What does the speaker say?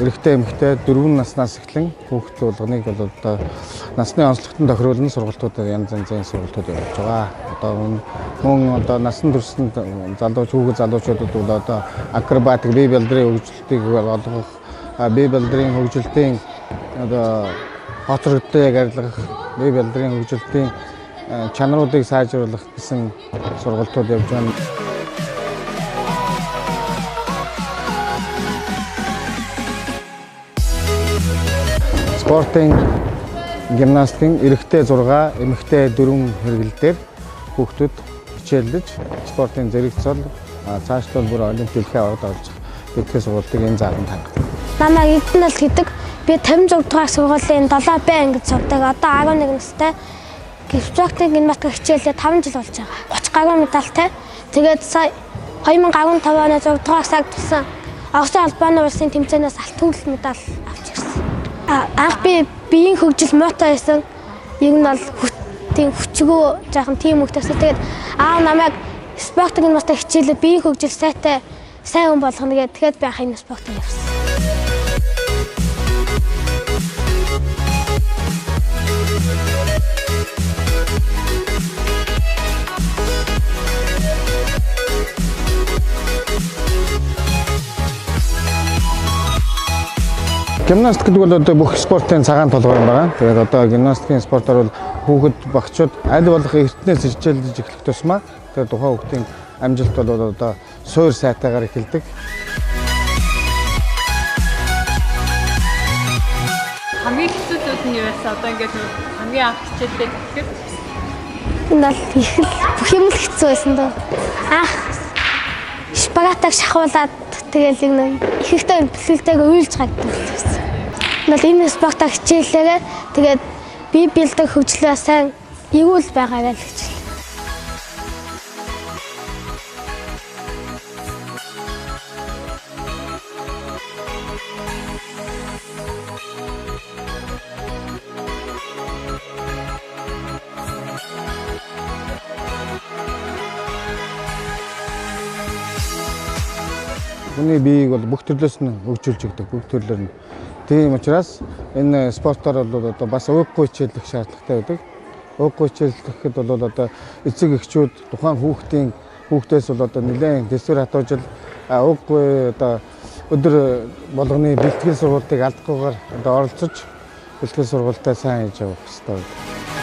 Эрэгтэй эмэгтэй 4 наснаас эхлэн хүүхэд болгоныг бол одоо насны онцлогтон тохируулан сургалтууд янз янзын сургалтууд явуулж байгаа. Одоо мөн одоо насан туршид залууч хүүхэд залуучуудад бол одоо акробатик бие балдрын хөгжилтийг олгох, бие балдрын хөгжилтийн одоо хоцрогдлыг арилгах, бие балдрын хөгжилтийн чанаруудыг сайжруулах гэсэн сургалтууд явж байна. Спортын гимнастикийн эрэгтэй 6, эмэгтэй 4 хэрэглэлээр хүүхдүүд хичээллэж спортын зэрэг цол цаашлуул бүр олимп дэлхийн аваргад оролцох бэлтгэл сургалтыг энэ зааланд хангадаг. Намайг Эрдэнэ гэдэг. Би 56 дугаар сургуулийн 7Б ангид сурдаг. Одоо 11 настай. Гимнастикийн гимнастик хичээлээ 5 жил болж байгаа. 30 гаруй медальтай. Тэгээд сая 2015 оны 6 дугаар сард болсон Оросын албаны улсын тэмцээнээс алтан медаль авч ирсэн. Анх би биеийн хөгжил муутай байсан. Ер нь бол тийм хүчгүй жаахан тийм хөвгтэйсэн. Тэгээд аав намайг спортын гимнастик хичээлээ биеийн хөгжил сайтай сайн хүн болгоно гэдэг. Тэгээд би анх энэ спортод явсан. Гимнастик гэдэг бол одоо бүх спортын цагаан толгой юм байна. Тэгээд одоо гимнастикийн спортоор бол хүүхэд багчууд аль болох эртнээс хичээлж эхлэх тусмаа тэгээд тухайн хүүхдийн амжилт бол одоо суур сайтайгаар эхэлдэг. Хамгийн хэцүү зүйл нь юу байсан? Одоо ингээд хамгийн анх хичээлдээ гэхэд энэ бол их л бүх юм л хэцүү байсан даа. Анх шпагатыг шахуулаад тэгэл нэг ихэнхдээ бэлтгэлтэйгээ уйлж гагддаг байсан. Бол энэ спортоор хичээлээгээ тэгээд бие бэлдэг хөгжлөө сайн эрүүл байгаарай л гэж. Хүний биеийг бол бүх төрлөөс нь хөгжүүлж өгдөг, бүх төрлөөр нь. Тийм учраас энэ спортоор бол одоо бас ууггүй хичээллэх шаардлагатай байдаг. Ууггүй хичээллэхэд бол одоо эцэг эхчүүд тухайн хүүхдийн хүүхдээс бол одоо нэлээд төсвөр хатуужил ууггүй одоо өдөр болгоны бэлтгэл сургалтыг алдахгүйгээр одоо оролцож бэлтгэл сургалтаа сайн хийж явах хэрэгтэй байдаг.